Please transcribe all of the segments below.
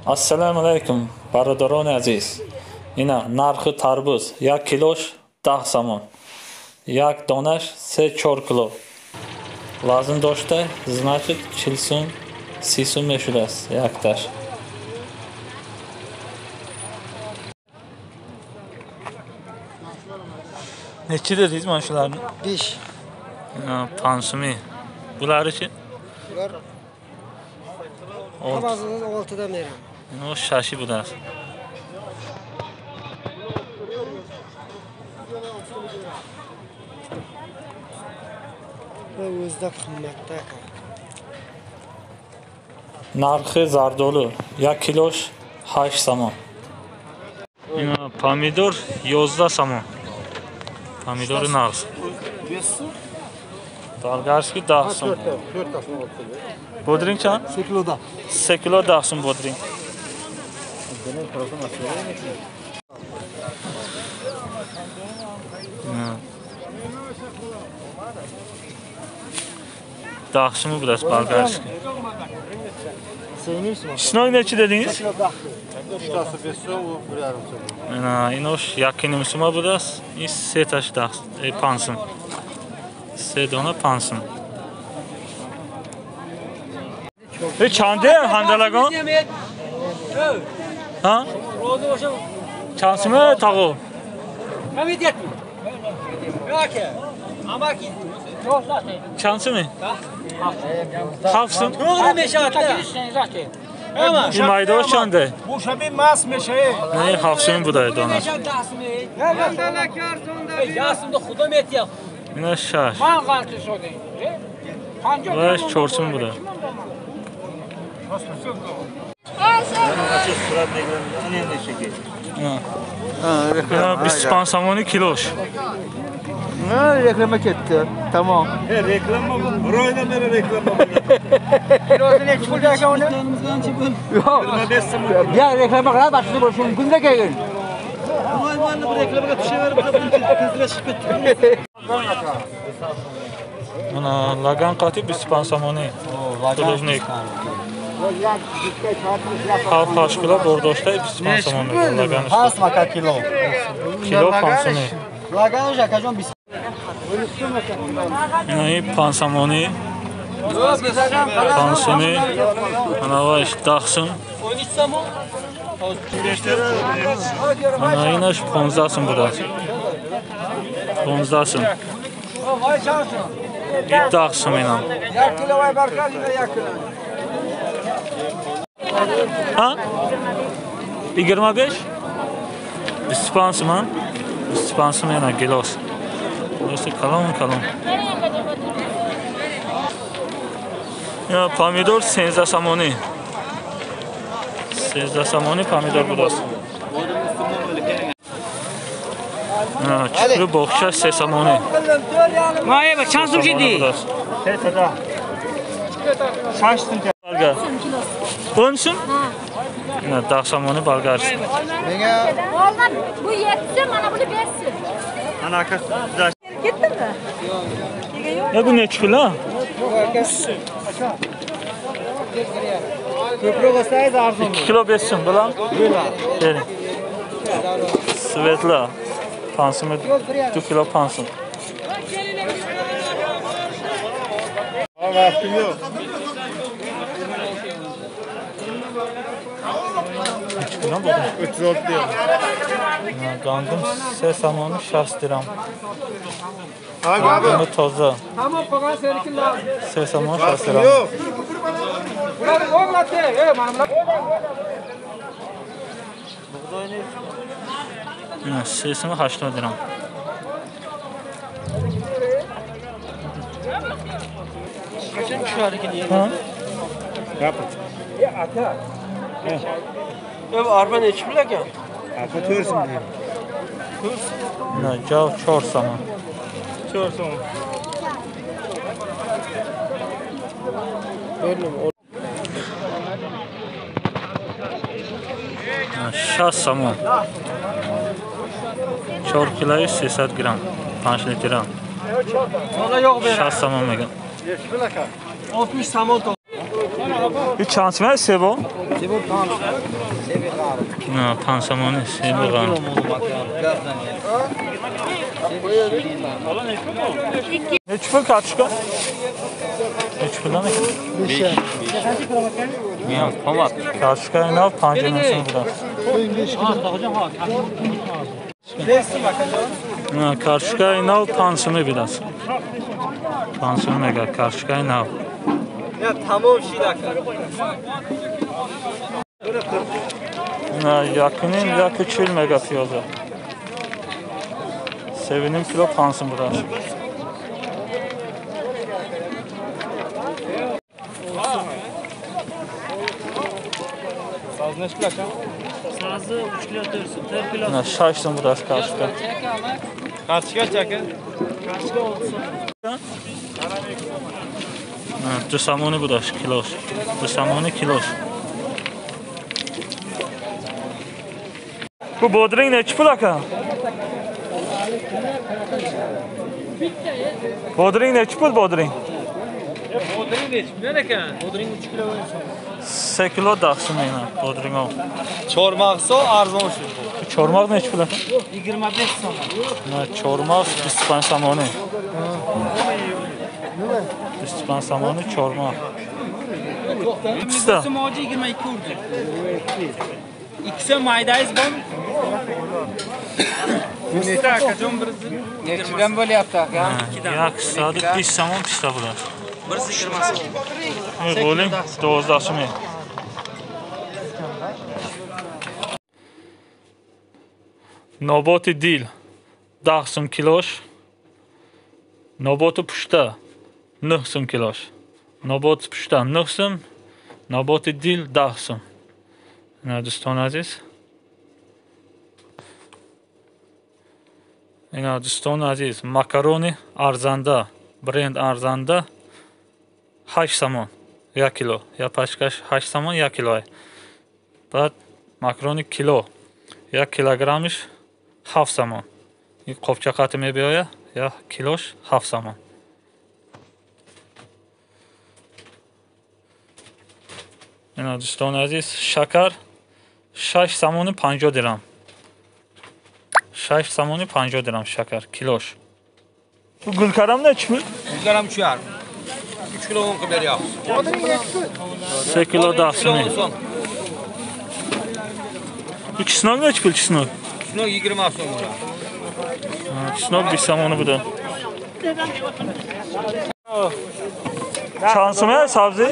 Ассалому алайкум, бародарони азиз. Ина нархи тарбуз 1 килош 10 сомон. Як донаш 3-4 кило. Вазн дошта, значит 40 сум, 30 сум мешудааст якташ. Neçi dediniz mana shularni? 5. 5 sumi. Bulari-chi? Bular 6 6dan beraman. Ino 6 budааст. O'zida qimmatda aka. Нархи зардолу 1 килош 8 сомон. Ина помидор 11 сомон. Помидори нағз. Болгарский 10 сом. Бодринг чанд? 3 кило 10. 3 кило 10 сом бодринг. Даҳ суми будааст болгарский. Чеснои нечи дединgiz? Инош 1,5 сума будааст. Ин сеташ 5 сум. Се дона 5 сум. Чанде ҳандалагон? Чанд суме тағо? Чанд суми? 7 сум? Ин майдош чанде? Не, 7 сум будае донаш. Ина 6. Ваш 4 сум буда. Ина 25 сомони килош. Reklama ketdi. Tamom. Reklama bu. Biroydan beri reklama bu. Kilosini nechi pulga aka uni? Yo'q. Ya reklama qiladi, boshqa bo'lishi mumkin-da keyin. Voy, mana bir reklamaga tushaverib, tezlashib ketdi. Mana lagan qati 25 somoni. Klubnik. 7-8 kilo bordoshda 25 somoni lagan. Past maka kilo. Kilo 5 somoni. Лаганаш акаҷон 20. Инаи 5 сомонӣ. 5 сомонӣ. Анаваш 10 сум. Ана инаш 15 сум будааст. 15 сум. 10 сум инам. 1 кило вай баркал, ина 1 кило. Ha? 25? 25 сум, ha? 25 сум ина гилос. Гилоси калон калон. Ина помидор 13 сомонӣ. 13 сомонӣ помидор будааст. Чуқури боғча 3 сомонӣ. Мая, чанд сум шиди? 6 сум. 10 сум? Ина 10 сомонӣ болгарский. Oğlan bu 7 so'm, mana buni 5 so'm. Ana aka, ketdimi? Ya bu nechi pul ha? Ko'proq olsangiz arzon. 2 kilo 5 so'm bilan? Bering. Svetla. 5 so'm, 2 kilo 5 so'm. Vaqtim yo'q. Kilo bu? 36 dirham. Qandım 3 somoni 60 dirham. Qandımı toza. Tamam, qolgan seniki lazım. 3 somoni 60 dirham. Bular o'g'latdi, ey mana bular. Ina 3 so'm 80 dirham. Qachon tushar ekan? Ha? Gapir. Ey aka. Ev arba nechi pul ekan? Aka 4 so'm deydi. Na, jav 4 somon. 4 so'm. Na, 6 somon. 4 kiloyu 300 gram, 5 litrам. 6 somon megan. Nechi pul aka? 60 somon. این چند سومه سبا؟ سبا 5. نه 5 سومانی سبا قرن. Neçi pul kartoshka? Neçi puldan ekan? 5. Kartoshka nav 5 so'm bular. На каршкаи нав 5 сомӣ бидас. 5 сомӣ мега каршкаи нав. Тамом шид ака. На якуним 1.40 мега пиёза. 3.5 кило 5 сом будаш. Сазы 3 кило 4 кило. На 6 сом будаш каршка. Kartoshka aka? Kartoshka 6 сом. 2 сомонӣ будаш килош. 2 сомонӣ килош. Bu bodring nechi pul aka? Bodring nechi pul bodring? Bodring nechi pul ekan? Bodring 3 kilo 10 so'm. 3 kilo 10 so'm ina bodring o. Chormag'so arzon shu. Chormag'z nechi pul aka? 25 so'm. Na chormag'z 25 somoni. 25 somoni chormag'z. Pista. Moji 22 urdi. 2 so'm maydangiz bormi? Pista akajon birisi nechidan bo'lyapti aka? 120 somon pista bo'ladi. Birisi 20 so'm. Bo'ling 12 so'm. Noboти дил 10 сом килош. Noboти пушта 9 сом килош. Noboти пушта 9 сом, noboти дил 10 сом. Ина дӯстони азиз. Ина дӯстони азиз, макарони арзанда, бренд арзанда 8 сомон 1 кило. Я пачкаш 8 сомон 1 кило. Баъд макарони кило 1 килограммиш 7 сомон. Ин қопча қати мебиёяд, 1 килош 7 сомон. Ина дӯстони азиз, шакар 6 сомони 50 дирам. 6 сомони 50 дирам шакар килош. Bu gulkaram nechi pul? Gulkaram 3,5. 3 kilo 10 qilib beryapmiz. 3 kilo 10 so'm. Bu chisnok nechi pul chisnok? Chisnok 20 so'm bo'ladi. Chisnok 5 somoni bu da. Чанд сом сабзӣ?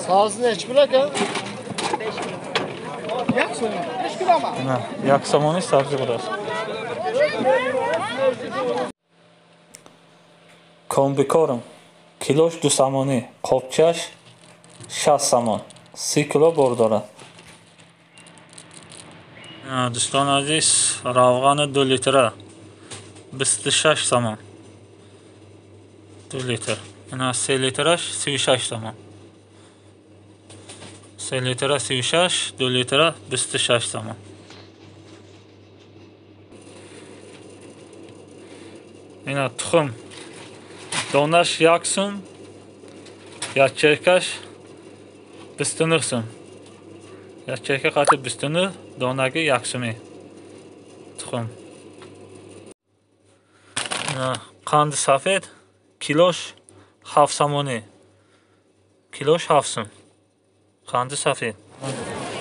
Сабзӣ nechi pul aka? 1 сом. 5 килома? На, 1 сомони сабзӣ будааст. Комбикорм килош 2 сомонӣ, қопчаш 60 сомон. 30 кило бор дорад. Дӯстони азиз, равғани 2 литра 26 сомон. 2 литр. Ина 3 литраш 36 сомон. 3 литра 36, 2 литра 26 сомон. Ина тухм донаш 1 сом, ячейкаш 29 сом. Ячейка қати 29, донаги 1 сомӣ. Тухм. Ина қанди сафед килош 7 сомонӣ. Килош 7 сом. Қанди сафед.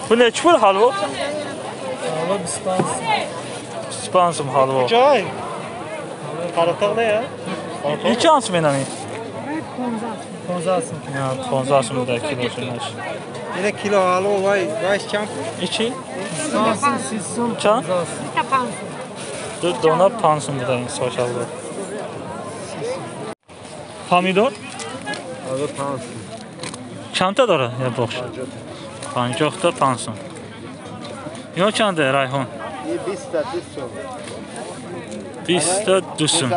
Bu nechi pul halvo? Halvo 25 сом. 25 сом halvo. Joy. Qaratog'da ya. Necha so'm enami? 15 сом. Ya 15 сом da kilosini. Yana kilo halvo voy, voy chand? Ichi? 8 so'm. Chand? Bitta 5 so'm. Dona 5 so'm da sochadi. Pomidor? Hozir 5 so'm. Чандта дорад я боғш? 50 та 5 сом. Ё чанде райҳон? 20 та 2 сом. 20 та 2 сом.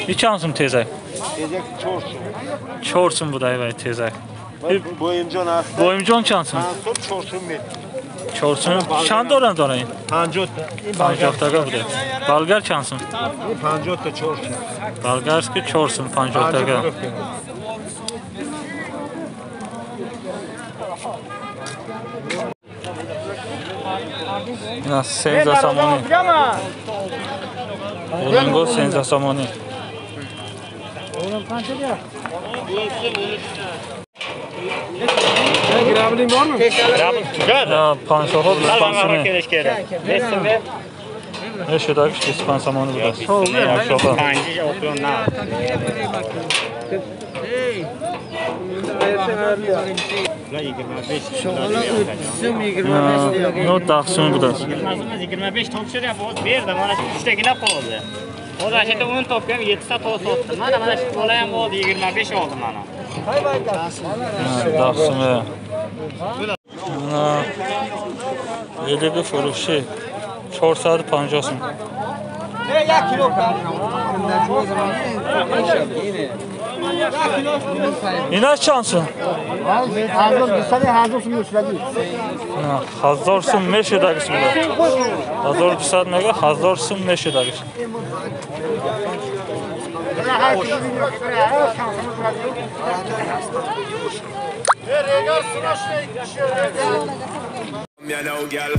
И чанд сом тезак? Тезак 4 сом. 4 сом будай вай тезак. Боимҷон аст. Боимҷон чанд сом? 5 сом 4 сом мет. 4 сом. Чанд доранд дора ин? 50 та. 50 тага будай. Болгар чанд сом? 50 та 4 сом. Болгарский 4 сом 50 тага. Ина 13 сомонӣ. Олинго 13 сомонӣ. Панҷшоҳо 25 сомонӣ. Мешудагиш 25 сомонӣ будааст. Якшоҳа. Ну, 10 сум будааст. 25 topshirib, hozir berdi. Mana shu 3tagina qoldi. Hozir ana shu yerda 10 topgan, 7 ta toz sotdim. Mana shu bola ham oldi, 25 oldi mana. 10 сум. Елиги фурӯшӣ 450 сум. Инаш чанд сум? 1000 сум мешудагиш буда. 1200 мега 1000 сум мешудагиш. You know, girl.